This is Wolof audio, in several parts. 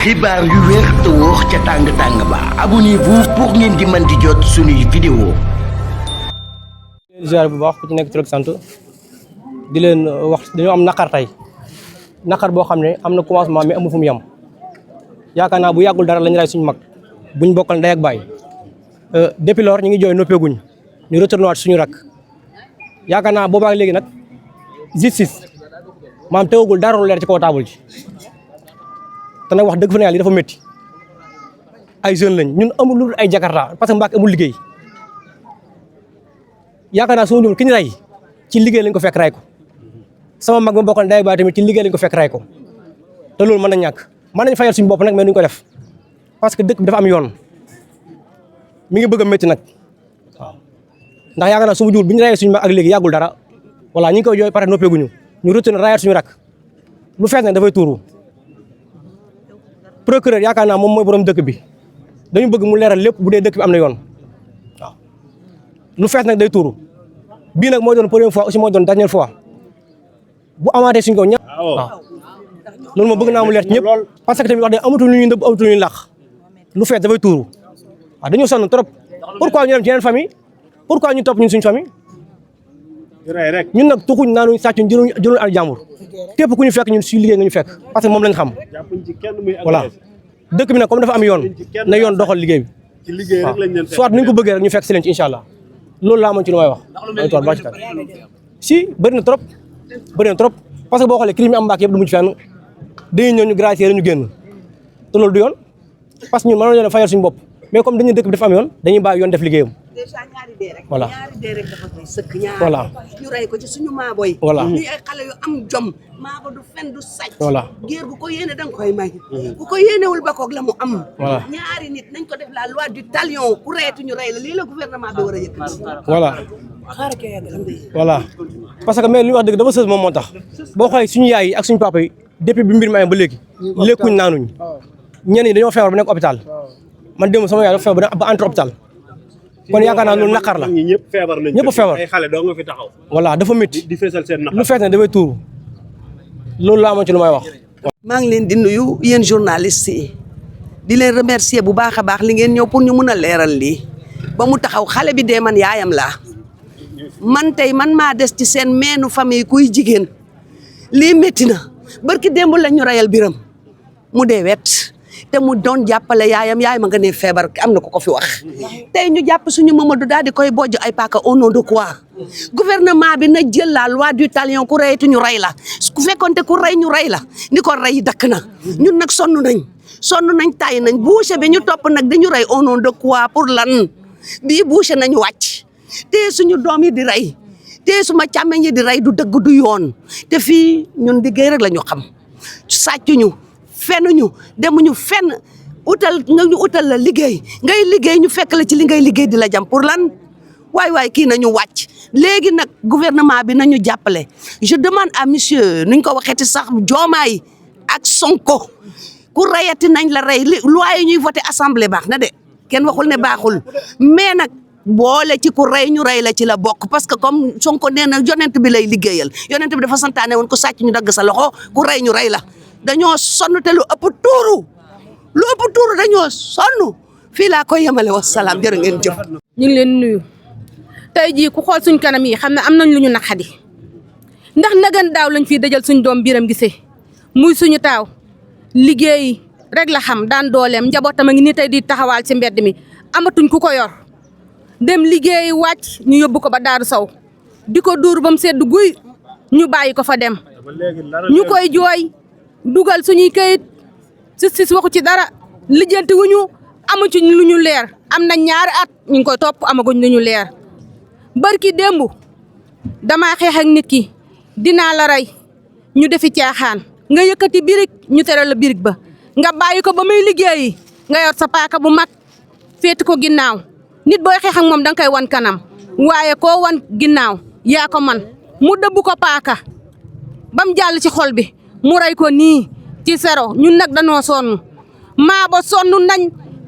xibaar yu wér te wóor ca tàng ba abonnez-vous pour ngeen di mën di jot suñuy vidéo. ziar bu baax ku ci nekk ci sant di leen wax dañoo am naqar tey naqar boo xam ne am na commencement mais amul fu mu yem yaakaar naa bu yàggul dara lañu ray suñu mag buñ bokkal ndey ak baay depuis lors ñu ngi jooy noppeeguñ ñu retourné waat suñu rak yaakaar naa boobaak léegi nag justice maam teewagul dara lu leer ci kaw taabul ji te nag wax dëgg fa ne yàlla yi dafa métti ay jeunes lañ ñun amul lu ay jakarta parce que Mbàkke amul liggéey yaakaar naa soo ñëwul ki ñu rey ci liggéey lañ ko fekk ray ko sama mag ma bokkal ndey baay tamit ci liggéey lañ ko fekk ray ko te loolu mën na ñàkk mën nañ fayal suñu bopp nag mais duñ ko def parce que dëkk bi dafa am yoon mi ngi bëgg a métti nag waaw ndax yaakaar naa su ma juul bi ñu rayee suñu mag ak léegi yàggul dara voilà ñu ngi koy jooy pare noppeeguñu ñu retourné rayaat suñu rak lu fees nag dafay tuuru procureur yaakaar naa moom mooy borom dëkk bi dañu bëgg mu leeral lépp bu dee dëkk bi am na yoon waaw lu fees nag day tuuru bii nag mooy doon première fois aussi mooy doon dernière fois bu amaatee suñu kaw ñëpp waaw loolu moom bëgg naa mu leer ci ñëpp parce que tamit wax dëgg amatul lu ñuy nëbb amatul lu ñuy làq lu fees dafay tuuru waaw dañoo sonn trop pourquoi ñu dem ci yeneen famille pourquoi ñu topp ñun suñu famille ñun nag tuxuñ naanuñ sàccuñ jëluñ al jàmbur képp ku ñu fekk ñun suñu liggéey nga ñu fekk parce que moom lañ xam voilà dëkk bi nag comme dafa am yoon na yoon doxal liggéey bi waaw soit ni ñu ko bëggee rek ñu fekk si leen ci incha allah loolu laa mën ci lu may wax may tool ba ci kat si bëri na trop parce que boo xoolee crime yi am Mbàkke yëpp du mujj fenn dañuy ñëw ñu gracier ñu génn te loolu du yoon parce que ñun mënoon nañu fayal suñu bopp mais comme dañu dëkk bi dafa am yoon dañuy bàyyi yoon def liggéeyam déjà ñaari dee rek. voilà ñaari dee rek dafa koy sëkk ñaari. voilà ñu rey ko ci suñu maabo yi. voilà ñuy ay xale yu am jom. maabo du fen du sàcc. voilà géer bu ko yéene da nga koy may. bu ko yéenewul ba koog la mu am. voilà ñaari nit nañ ko def la loi du talion ku reetu ñu rey la lii la gouvernement bi war a yëkkati. voilà xaaral kay yàgg voilà parce que mais li wax dëgg dafa sës moom moo tax boo xoolee suñu yaay yi ak suñu papa yi depuis bi mbir mi amee ba léegi lekkuñ naanuñ ñenn ñi dañoo feebar ba nekk hôpital man démb sama yaay dafa feebar ba entre hôpital kon yaakaar naa loolu naqar la ñëpp feebar nañ ñëpp feebar ay xale doo nga fi taxaw voilà dafa métti di feesal seen naqar lu fees ne dafay tuuru loolu laa amoon ci lu may wax maa ngi leen di nuyu yéen journalistes yi di leen remercier bu baax a baax li ngeen ñëw pour ñu mun a leeral lii ba mu taxaw xale bi dee man yaayam laa man tey man maa des ci seen meenu famille kuy jigéen lii métti na barki démb lañ ñu rayal biram mu dee wet te mu doon jàppale yaayam ma nga ne feebar am na ko ko fi wax tey ñu jàpp suñu Mamadou daal di koy bojj ay paaka au nom de quoi gouvernement bi na jël la loi du talion ku reytu ñu rey la ku fekkonte ku rey ñu rey la ni ko rey dakk na ñun nag sonn nañ tàyyi nañ boucher bi ñu topp nag dañu rey au nom de quoi pour lan bii boucher nañu wàcc te suñu doom yi di rey te suma càmmeñ yi di rey du dëgg du yoon te fii ñun liggéey rek la ñu xam sàccuñu fenuñu demuñu fenn utal la liggéey ngay liggéey ñu fekk la ci li ngay liggéey di la jam pour lan waay kii nañu wàcc léegi nag gouvernement bi nañu jàppale je demande à monsieur nuñ ko waxeeti sax Diomaye ak Sonko ku reyati nañ la rey loi yi ñuy voté assemblée baax na de kenn waxul ne baaxul mais nag boole ci ku rey ñu rey la ci la bokk parce que comme Sonko nee na yonent bi lay liggéeyal yonent bi dafa santaane woon ku sàcc ñu dagg sa loxo ku rey ñu rey la dañoo sonn te lu ëpp tuuru dañoo sonn fii laa koy yemale wa salaam jërë ngeen jëf. ñu ngi leen nuyu tey jii ku xool suñ kanam yi xam ne am nañ lu ñu naqadi ndax nagan daaw lañ fiy dajal suñ doom Biram Gise muy suñu taaw liggéey rek la xam daan dooleem njabootam a ngi nii tey di taxawaal ci mbedd mi amatuñ ku ko yor dem liggéey wàcc ñu yóbbu ko ba Daaru Saw di ko duur ba mu sedd guy ñu bàyyi ko fa dem ñu koy jooy. dugal suñuy kayit justice waxu ci dara lijjanti wuñu amu ci lu ñu leer am na ñaari at ñu ngi koy topp amaguñ lu ñu leer barki démb damaa xeex ak nit ki dinaa la rey ñu defi caaxaan nga yëkkati birig ñu tere la birig ba nga bàyyi ko ba muy liggéeyi nga yor sa paaka bu mag féeti ko ginnaaw nit booy xeex ak moom danga koy wan kanam waaye koo wan ginnaaw yaa ko man mu dëbb ko paaka bam jàll ci xol bi mu rey ko nii ci sero ñun nag dañoo sonn maaba sonn nañ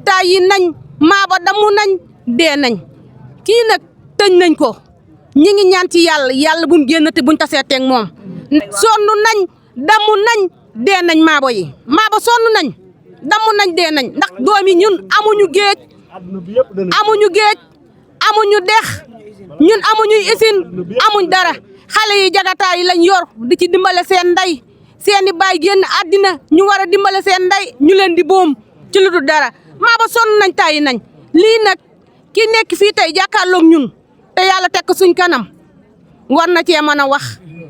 tàyyi nañ maaba damu nañ dee nañ kii nag tëñ nañ ko ñi ngi ñaan ci yàlla bu mu génn te buñ tasee teeg moom sonn nañ damu nañ dee nañ maabo yi maabo sonn nañ damm nañ dee nañ ndax doom yi ñun amuñu géej amuñu dex ñun amuñu usine amuñ dara xale yi jagataay yi lañ yor di ci dimbale seen ndey seeni baay génn àddina ñu war a dimbale seen ndey ñu leen di boom ci lu dul dara maa ba sonn nañ tàyyi nañ lii nag ki nekk fii tey jàkkaarloog ñun te yàlla teg ko suñ kanam war na cee mën a wax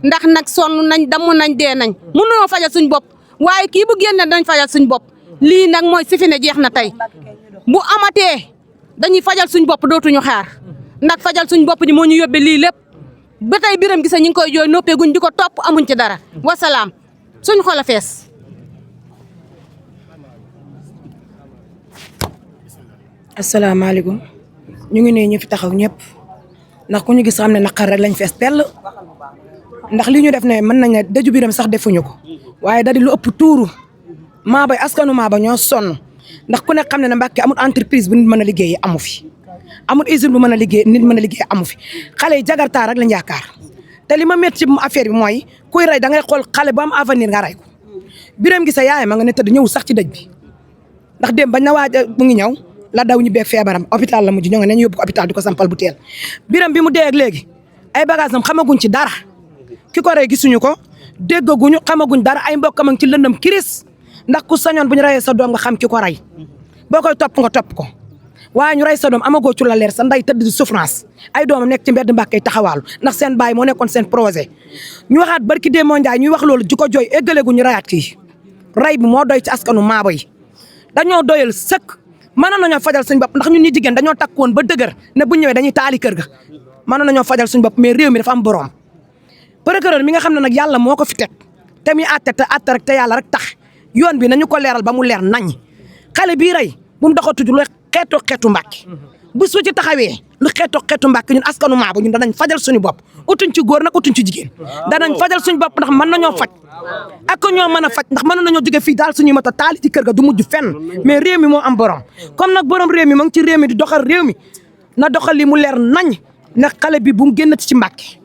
ndax nag sonn nañ damm nañ dee nañ mënuñoo fajal suñ bopp waaye kii bu génne dañ fajal suñ bopp lii nag mooy si fi ne jeex na tey bu amatee dañuy fajal suñ bopp dootuñu xaar ndax fajal suñ bopp ji moo ñu yóbbee lii lépp ba tey biram gise ñu ngi koy jooy noppeeguñ di ko topp amuñ ci dara wasalaam suñ xol a fees. asalaamaaleykum ñu ngi nuyu ñu fi taxaw ñëpp ndax ku ñu gis xam ne naqar rek lañ fees tell ndax li ñu def ne mën nañ ne dëju biram sax defuñu ko waaye da di lu ëpp tuuru Maba askanu Maba ñoo sonn ndax ku nekk xam ne ne Mbàkke amul entreprise bu nit mën a liggéeyee amu fi amul usine bu mën a liggéey nit mën a liggéey amu fi xale yi jagartaa rek lañ yaakaar te li ma métti ci affaire bi mooy kuy rey da ngay xool xale bu am avenir nga rey ko biram gi sa yaay ma nga ne tëdd ñëw sax ci dëj bi ndax dem bañ na waaj mu ngi ñëw la daw ñu beeg feebaram hôpital la mujj ñoo ngi ne ñu yóbbu ko hôpital di ko sampal bu teel biram bi mu dee ak léegi ay bagage am xamaguñ ci dara ki ko rey gisuñu ko déggaguñu xamaguñ dara ay mbokkam ak ci lëndëm kiris ndax ku sañoon bu ñu reyee sa doom nga xam ki ko rey boo koy topp nga topp ko waaye ñu rey sa doom amagoo ci la leer sa nday tëdd di souffrance ay doomam nekk ci mbedd Mbàkke taxawaalu ndax seen baay moo nekkoon seen projet ñu waxaat barki Demba Ndiaye ñuy wax loolu di ko jooy eggaleegu ñu reyaat kii rey bi moo doy ci askanu Maba yi dañoo doyal sëkk mënoon nañoo fajal suñ bopp ndax ñun ñi jigéen dañoo takkoon ba dëgër ne bu ñëwee dañuy taali kër ga mënoon nañoo fajal suñ bopp mais réew mi dafa am borom procureur mi nga xam ne nag yàlla moo ko fi teg te muy àtte te àtte rek te yàlla rek tax yoon bi nañu ko leeral ba mu leer nañ xale bii rey bu mu doxatu lu xeetu Mbàkke bu su ci taxawee lu xeetu Mbàkke ñun askanu Maba ñun danañ fajal suñu bopp utuñ ci góor nag utuñ ci jigéen danañ fajal suñu bopp ndax mën nañoo faj ak ñoo mën a faj ndax mën nañoo jóge fii daal suñuy mata taali ci kër ga du mujj fenn mais réew mi moo am borom comme nag borom réew mi ma ngi ci réew mi di doxal réew mi na doxal li mu leer nañ na xale bi bu mu génnati ci Mbàkke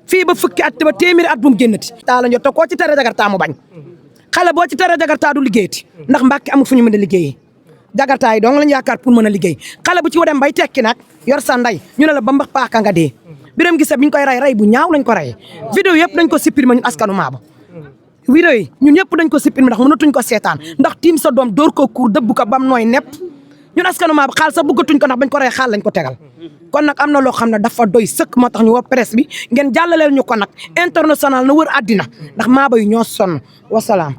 fii ba fukki at ba téeméeri at bu mu génnati taala ñoo te koo ci tere jagartaa mu bañ xale boo ci tere jagartaa du liggéeyati ndax Mbàkke amul fu ñu mën a liggéeyee jagartaa yi dong lañ yaakaar pour mën a liggéey xale bu ci dem bay tekki nag yor sa nday ñu ne la ba mbax paaka nga dee biram gise biñ koy rey bu ñaaw lañ ko reyee vidéo yëpp dañ ko supprimer ñun askanu Maba vidéo yi ñun ñëpp dañ ko supprimer ndax mënatuñ ko seetaan ndax tiim sa doom dóor ko kuur dëbb ko bam nooy nepp ñun askanu Maba xaal sax bëggatuñ ko ndax bañ ko rey xaal lañ ko tegal kon nag am na loo xam ne dafa doy sëkk moo tax ñu woo presse bi ngeen jàllaleel ñu ko nag international na wër àddina ndax Maba yi ñoo sonn wasalaam.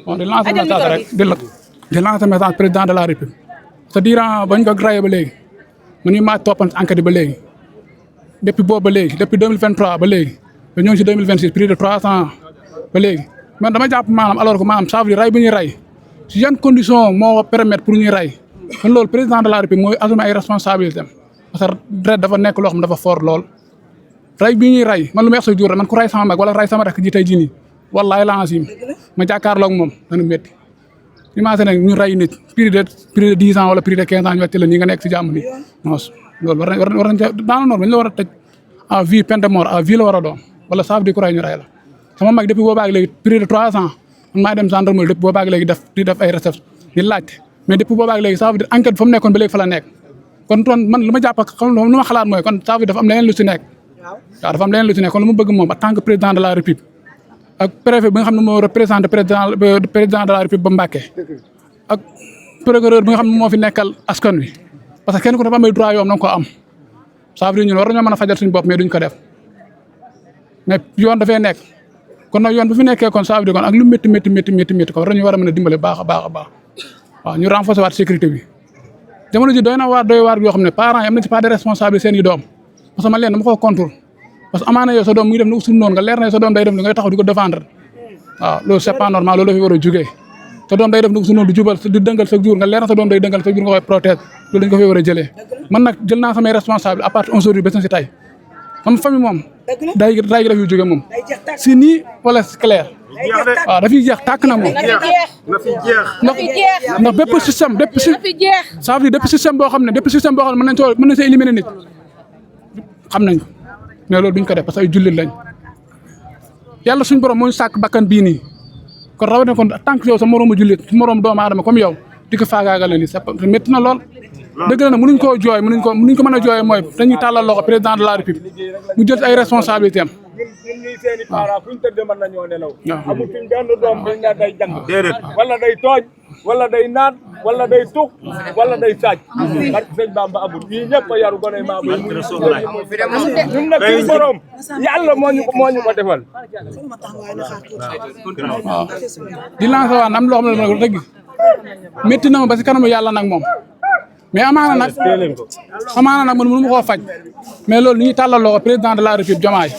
bon di lancer message rek di lancer message président de la république te durant bañ ko rayé ba léegi man mii maa toppante enquête ba léegi depuis boobu ba léegi depuis 2023 ba léegi ba ñoo ngi si 2026 plus de 300 ba léegi man dama jàpp maanaam alors que maanaam ça veut dire ray bu ñuy ray si yan condition moo permettre pour ñuy ray kon loolu président de la république mooy assumer ay responsabilités parce que deret dafa nekk loo xam dafa fort lool ray bi ñuy ray man lu may wax sa jur man ku ray sama mag wala ray sama rek ji tey jii nii wallaahi la asim ma jàkkaarloo ak moom dana métti imagine ñu ray nit plus de 10 ans wala plus de 15 ans ñu wàcc la ñi nga nekk si jàmm ni non loolu war nañ daana noonu dañ la war a tëj à vie peine de mort à vie la war a doon wala ça veut dire ku ray ñu ray la sama mag depuis boobaag léegi plus de 3 ans man maa dem gendarmerie depuis boobaag léegi di def ay recherche di laajte mais depuis boobaag léegi ça veut dire enquête fa mu nekkoon ba léegi fa la nekk kon man lu ma jàpp xam lu ma xalaat mooy kon ça veut dire dafa am leneen lu si nekk waaw dafa am leneen lu si nekk kon lu ma bëgg moom en tant que président de la république ak préfet bi nga xam ne moo représenté président de la république ba Mbàkke ak procureur bi nga xam ne moo fi nekkal askan wi parce que kenn ku dafa am ay droit yoo am na ko am ça veut dire ñun war nañoo mën a fajal suñu bopp mais duñ ko def mais yoon dafay nekk kon nag yoon bu fi nekkee kon ça veut dire kon ak lu métti kon war nañu war a mën a dimbale baax a baax waaw ñu renforcer waat sécurité bi jamono ji doy waar yoo xam ne parents yi am na ci pas de responsabilité seen i doom parce que man leen dama ko contour parce que amaana yow sa doom muy dem na usul noonu nga leer na sa doom day dem li ngay taxaw di ko défendre waaw loolu c'est pas normal loolu dafay war a jugee sa doom day def na usul noonu di jubal di dëngal chaque jour nga leer na sa doom day dëngal chaque jour nga koy protéger loolu dañ ko fay war a jëlee man nag jël naa samay responsable à partir aujourd'hui bés na si tey sama famille moom day gi daf yu jóge moom si nii wala si clair waaw dafiy jeex tàkk na moom ndax bépp système ça veut dire bépp système boo xam ne mën nañ see éliminer nit xam nañ ko mais loolu duñ ko def parce que ay jullit lañ yàlla suñu borom moo ñu sàkk bakkan bii nii kon rawatina kon tant que yow sa moroomu jullit sa moroomu doomu aadama comme yow di ko faagaagal ni c'est métti na lool dëgg la nag mënuñ koo jooy mënuñ ko mën a jooyee mooy dañuy tàllal loxo président de la république mu jël ay responsabilités am ñun ñii seen i parents fuñ tëdd mën nañoo nelaw amul suñ benn doom buñ ne day jàng wala day tooñ wala day naan wala day tux wala day sàcc parce que sëñ Bamba amul ñii ñëpp a yaru gone maa ba ñun nag suñu borom yàlla moo ñu ko defal waaw di lancer waan am loo xam ne nag dëgg métti na ma ba si kanamu yàlla nag moom mais amaana nag man mënu ma koo faj mais loolu ni ñuy tàllal loxo président de la république Diomaye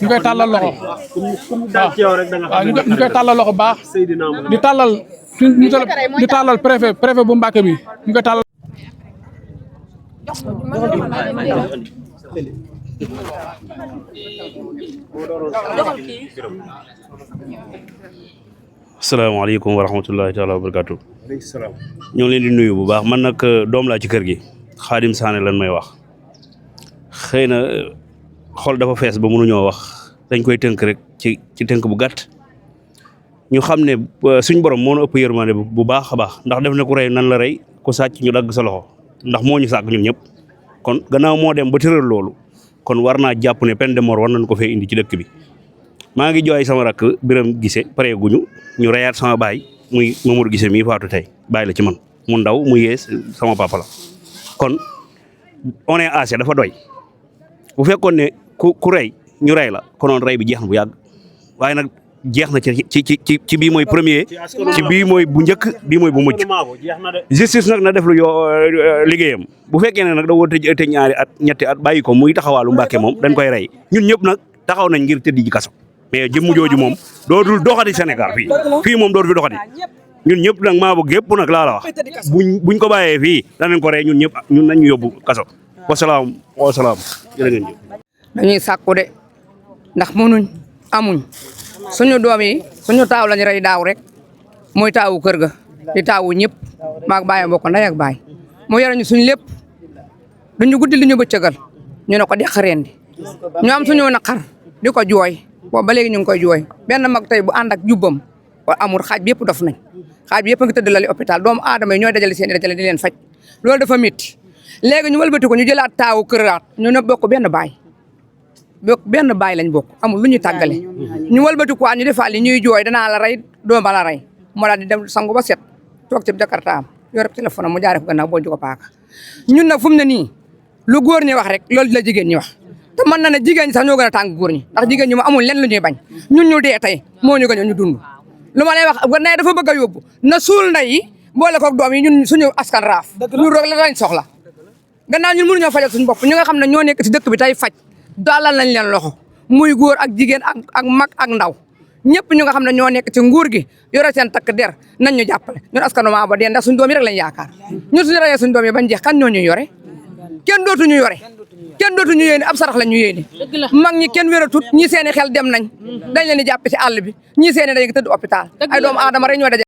ñu koy tàllal loxo waaw ñu koy tàllal loxo baax di tàllal préfet bu Mbacké bi ñu koy tàllal asalaamaaleykum wa rahmatullahi taala wa barakatu ñoo ngi leen di nuyu bu baax man nag doom laa ci kër gi Xaadim Sané lan may wax xëy na xol dafa fees ba mënuñoo wax dañ koy tënk rek ci tënk bu gàtt ñu xam ne suñ borom moo ëpp yërmande bu baax a baax ndax def na ku rey nan la rey ku sàcc ñu dagg sa loxo ndax moo ñu sàkk ñun ñëpp kon gannaaw moo dem ba tëral loolu kon war naa jàpp ne peine de mort war nañ ko fee indi ci dëkk bi maa ngi jooy sama rakk Biram Gise pare guñu ñu reyaat sama baay muy Mamadou Gise mii faatu tey bàyyi la ci man mu ndaw mu yees sama papa la kon on est assez dafa doy bu fekkoon ne ku rey ñu rey la konoon rey bi jeex na bu yàgg waaye nag jeex na ci bii mooy premier ci bii mooy bu njëkk bii mooy bu mujj justice nag na def lu liggéeyam bu fekkee ne nag da woo tëj ñaari at ñetti at bàyyi ko muy taxawaalu Mbàkke moom dañ koy rey ñun ñëpp nag taxaw nañ ngir tëddi ji kaso mais jëmm jooju moom dootul doxati Sénégal fii moom dootu fi doxati ñun ñëpp nag maa bëgg gépp nag laa la wax buñ ko bàyyee fii danañ ko rey ñun ñëpp ñun nañ ñu yóbbu kaso wasalaam jërë ngeen jëf dañuy sàkku de ndax mënuñ amuñ suñu doom yi suñu taaw lañ rey daaw rek mooy taawu kër ga di taawu ñëpp maag bàyyam bokk ndey ak baay mu yore ñu suñ lépp duñu guddi li ñu bëccëgal ñu ne ko deq rendi ñu am suñu naqar di ko jooy boobu ba léegi ñu ngi koy jooy benn mag tey bu ànd ak jubbam wala amul xaaj bi yëpp dof nañ xaaj bi yëpp a ngi tëdd lali hôpital doomu aadama yi ñooy dajale seen dajale di leen faj loolu dafa métti léegi ñu wëlbati ko ñu jëlaat taawu këraat ñu ne bokk benn baay lañ bokk amul lu ñuy tàggale ñu wëlbati ko ñu defaat li ñuy jooy danaa la rey dooma la rey moo daal di dem sangu ba set toog ci Jakarta am yor téléphone mu jaaree ko gannaaw boo ko paaka ñun nag fu mu ne nii lu góor ñi wax rek loolu la jigéen ñi wax te mën na ne jigéen ñi sax ñoo gën a tàng góor ñi ndax jigéen ñi ma amul lenn lu ñuy bañ ñun ñu dee tey moo ñu gën ñu dund lu ma lay wax ne dafa bëgg a yóbbu na suul ndey yi boole koog doom yi ñun suñu askan raaf ñu roog la lañ soxla gannaaw ñun mënuñoo fajal suñu bopp ñu nga xam ne ñoo nekk ci dëkk bi tey faj dalal nañ leen loxo muy góor ak jigéen ak mag ak ndaw ñëpp ñu nga xam ne ñoo nekk ci nguur gi yore seen takk der nañ ñu jàppale ñun askanu maa ba dee ndax suñu doom yi rek lañ yaakaar ñun suñu reyee suñu doom yi bañ jeex kan ñoo ñu yore kenn dootuñu yore kenn dootuñu yéene ab sarax la ñu yéene mag ñi kenn wératut ñi seeni xel dem nañ dañ leen di jàpp ci àll bi ñi seeni dañ tëdd hôpital ay doomu aadama rek ñoo daje